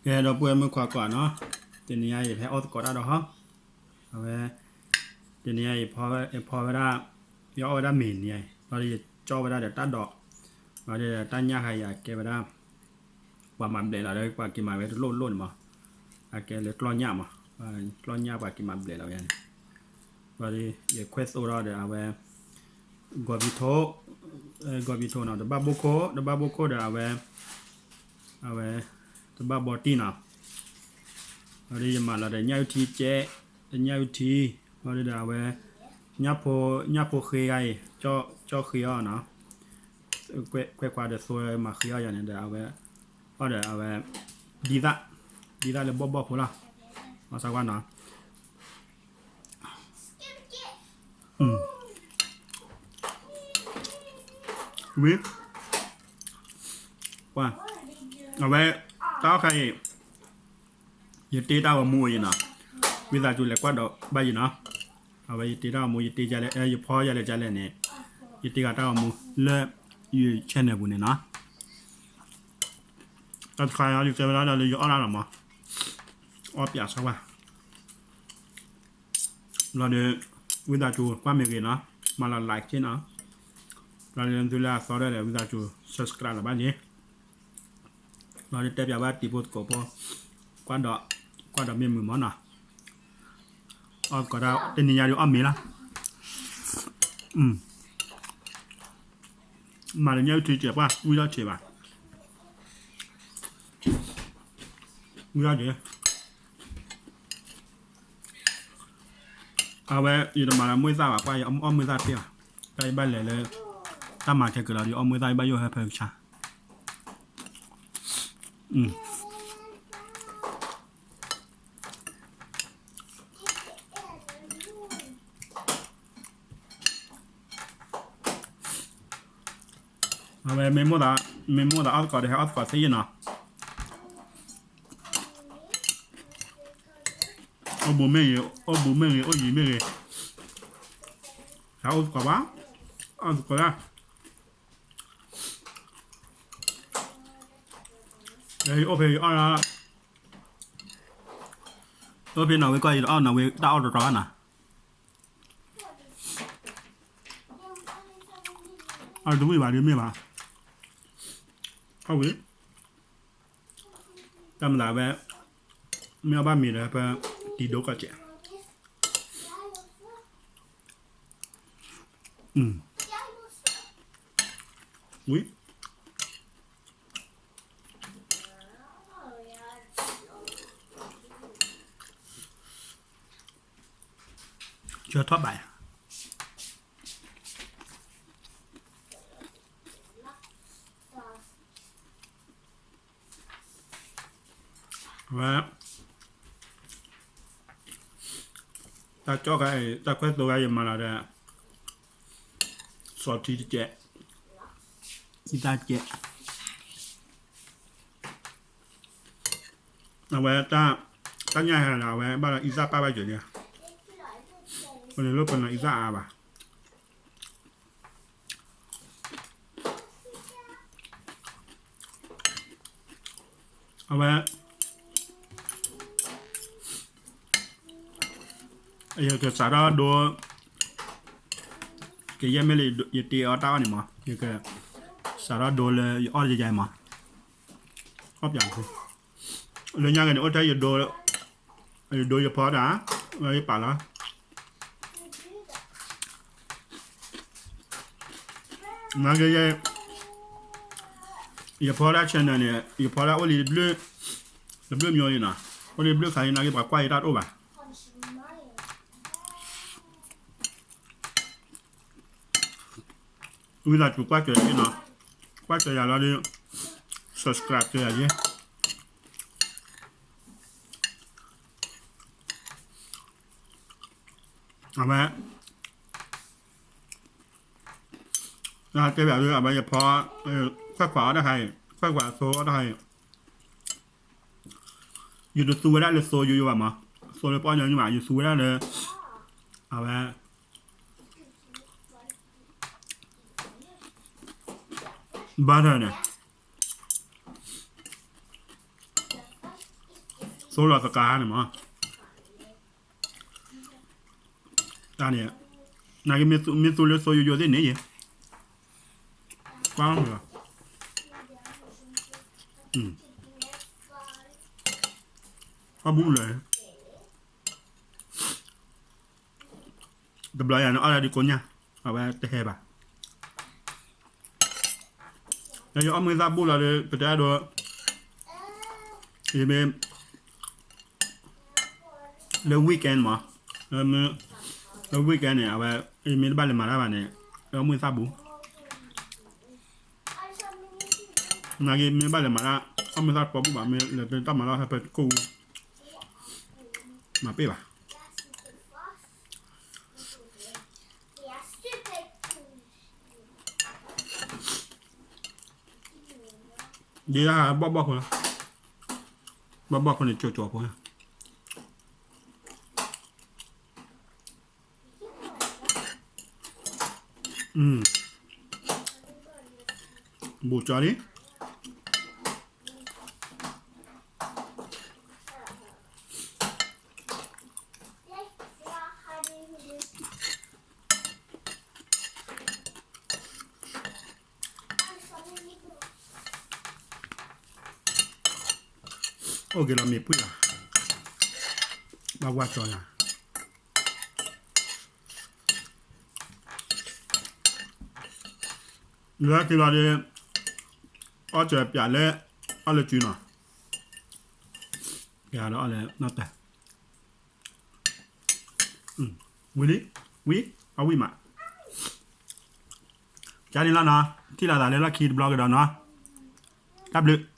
ကဲ ဒီပုၢ်ဝဲၢ်မုၣ်ခွါကိးဂၤနီၤ, တနံၤညါအံၤ ယဟဲအီၣ်သကိးတၢ်ဒီးဟီ, အဝဲ တနံၤညါအံၤ ယဖီဝဲဒၣ် ယအီၣ်ဝဲဒၣ်မ့ၤန့ၣ်, ဘျီဒီးယကၠီဝဲဒၣ်ဒီးတၢ်ဒိး, ဘျီဒီးတၢ်ညၣ်ဃါအံၤ အကဲဝဲဒၣ် ပှၤမၤဘျဲးလီၤဒီး ပှၤက့ၤမၤဝဲတလိၣ်လိၣ်န့ၣ်မး, အကဲလၢကျီၢ်ညၣ်မး, ကျီၢ်ညၣ်ပှၤက့ၤမၤဘျဲးလီၤဝဲန့ၣ်, ဘျီဒီး ယခွဲသိဒီးအဝဲ ဂီၤဖံးထိ, ဂီၤဖံးထိနီၤ တဘၣ်ဘိခိၣ်, တဘၣ်ဘိခိၣ်ဒီးအဝဲ, အဝဲ တဘၣ်ဘီတံၢ်နီၤ, ဘျီဒီးယမၤလီၤဒီးညၣ်အုၣ်ထံကဲ, ညၣ်အုၣ်ထံ, ဘျီဒီးအဝဲ ညၣ်ဖိ, ညၣ်ဖိဃ့ဂၤအံၤ, ကၠီဃ့အီၤနီၤ, ကွဲးခွါဒီးသိမၤဃ့အီၤယၤန့ၣ်ဒီးအဝဲ, အီၣ်ဒီးအဝဲ ဒ်သၣ်, ဒ်သၣ်လၢဘီၣ်ဘီၣ်ဖိလီၤ, အီၣ်စၢ်ကွၢ်နီၤ ဝံၤ, အဝဲ တၢ်အီၣ်ခါအံၤ ယတ့တၢ်ဂီၤမူအံၤနီၤ, ဝံသးစူၤလဲၤကွၢ်ဒီးဘၣ်ယံၤနီၤ, အဝဲယတ့တၢ်ဂီၤမူ ယတ့ယလဲၣ်, ယဖီယလဲၣ်ကလဲၣ်န့ၣ်, ယတ့ဂၤတၢ်ဂီၤမူလၢယ channel ပူၤန့ၣ်နီၤ, တၢ်တခါအံၤ ယတဲဝဲဒၣ်လၢယအီၣ်ဒၣ်လီၤမး, အီၣ်ပၠးစၢ်ဝဲ ဘျီဒီး ဝံသးစူၤကွၢ်မ့ၢ်ဂ့ၤနီၤ, မၤလီၤ like နီၤ, ဘျီဒီးသုလၢအသီဒီး ဝံသးစူၤ subscribe လီၤဘၣ်န့ၣ်, ဘျီဒီးတဲပၠးဘၣ်တံၤဖိသကိးဖိ, ကွၢ်ဒီး, ကွၢ်ဒီးမ့ၢ်မုာ်မးနီၤ, အီၣ်သကိးတၢ် တနံၤညါဒီးအီၣ်မ့ၤလီၤ, မၤဒီးညၣ်အုၣ်ထံကဲးပှၢ် ဝံထီၣ်ဆံးဘၣ်, ဝံထီၣ်က့ၤ အဝဲ ယတမၤလၢမွေၢ်သၣ်ဘၣ် ပှၢ်ယအီၣ်မွေၢ်သၣ်တ့ၢ်ဘၣ်, တၢ်ယဘၣ်လဲၤလၢ တၢ်မၤခဲကလီၤဒီး ယအီၣ်မွေၢ်သၣ် ယဘၣ်ယိၣ်ဟဲဖဲကဆါ, အဝဲမ့ၢ်မိၣ်သး, မ့ၢ်မိၣ်သးအီၣ်သကိးဒီး ဟဲအီၣ်သကိးသ့ယ့ၢ်နီၤ, အိၣ်ဘူးမ့ၢ်ဂ့ၤ, အိၣ်ဘူးမ့ၢ်ဂ့ၤ, အိၣ်ယံၤမ့ၢ်ဂ့ၤ, ဟဲအီၣ်သကိးဘၣ်, အီၣ်သကိးဒၣ်, ယအိၣ်ဖဲယအီၣ်လီၤ, အိၣ်ဖဲနီၣ်ဝ့ကီၢ် ယတအီၣ်နီၣ်ဝ့တၢ်အီၣ်တတီၤဘၣ်နီၤ, အီၣ်တဝံၣ်ဘၣ်ဒ်မ့ၢ်ဘၣ်, အီၣ်ဝံၤ, တၢ်မၤသးဝဲ, မ့ၢ်အီၣ်ဘၣ်မ့ၤဒီး ပတံၤဒိၣ်ကီၢ်စဲး, ဝံၤ ကၢထီၣ်ဘၣ်, ဝဲ, တၢ်ကၠီၣ်ခါအံၤ တၢ်ခွဲသိခါယမၤလီၤဒီး စီၤထံတကဲး, အံသၣ်တကဲး, အဝဲ, တၢ်ညၣ်ဟဲဒီး အဝဲဘၣ်ဒီးအံသၣ်ပၢ်ဘၣ်ယိာ်န့ၣ်, ပန့ၣ်လိၣ်ပနီၤအံသၣ်အါဘၣ် အဝဲ, ယကစးထီၣ်ဒိ, ကယဲၢ်မ့ၢ်လၢယတ့အီၣ်တၢ်အီၣ်န့ၣ်မး, ယကစးထီၣ်ဒိလၢယအီၣ်ယယါမး, အီၣ်ပၠးဖိ, လၢညါက့ၤန့ၣ် အိၣ်ထဲယဒိ, ယဒိယဖီတၢ်, ယပာ်လီၤ နာ်က့ယဲ, ယဖီဒၣ် channel န့ၣ် ယဖီဒၣ်အိၣ်လံတဘျုး, တဘျုးမၠိလံနီၤ, အိၣ်လံတဘျုးခါလံ နာ်က့ပှၤကွၢ်ယတၢ်တအိၣ်ဘၣ်. ဝံသးစူၤကွၢ်စၢၤယၤနီၤ, ကွၢ်စၢၤယၤလီၤဒီး subscribe စၢၤယၤယ့ၢ်. အဝဲ တဲဘၣ်ဒီး အဝဲယဖီ, ခွဲးခွးအီၣ်တၢ်ခါအံၤ, ခွဲးခွးသိအီၣ်တၢ်ခါအံၤ, ယတသူဝဲဒၣ်လၢသိယိယိဘၣ်မး, သိလၢပအီၣ်ညီနုၢ်ဘၣ်, ယသူဝဲဒၣ်လၢ, အဝဲ butter န့ၣ် butter န့ၣ်, သိလီၤသကၤန့ၣ်မး, တၢ်န့ၣ်, နာ်က့မ့ၢ်သူလၢသိယိယိသ့ၣ်န့ၣ်ယဲ, ကွၢ်လီၤ, အဘူးလၢာ် တဘျီယၤန့ၣ် အီၣ်ဒၣ်ဒ်ကိးညၣ်, အဝဲတဟဲဘၣ်. ယအီၣ်မုၢ်သၣ်ဘူးလီၤဒီး ပတဲအဒိ, ယမ့ၢ်, လၢ weekend မး, လၢ weekend န့ၣ် အဝဲ, ယမ့ၢ်တဘၣ်လဲၤမၤတၢ်ဘၣ်န့ၣ်, ယအီၣ်မုၢ်သၣ်ဘူး, နာ်က့မ့ၢ်ဘၣ်လဲၤမၤတၢ်, အီၣ်မုၢ်သၣ်တပီဘူးဘၣ်, မ့ၢ်လဲၤတၢ်မၤလီၢ်ဟဲဖဲတခိၣ်, မၤပ့ၢ်ဘၣ်. ဒ်ဘီၣ်ဘီၣ်ဖိလီၤ, ဘီၣ်ဘီၣ်ဖိန့ၣ် ကၠိကၠိဖိ, ဘူးကၠီလံ. အိၣ်က့ၤလီၤမ့ၢ်ပှံၢ်လီၤ, ဘၣ်ဝါကၠီယၤ, လၢခံလီၤဒီး, အီၣ်စၢၤပၠးလၢ, အီၣ်လၢစုနီၤ, ပၠးဒီးအီၣ်လၢနီၢ်တၢ် ဝံၤလံ, ဝံၤ, အဝံၤမး, ကန့ၣ်လီၤနီၤ, ထံၣ်လိာ်သးလၢလီၢ်ခံတဘျီကဒီးနီၤ, တၢ်ဘျုး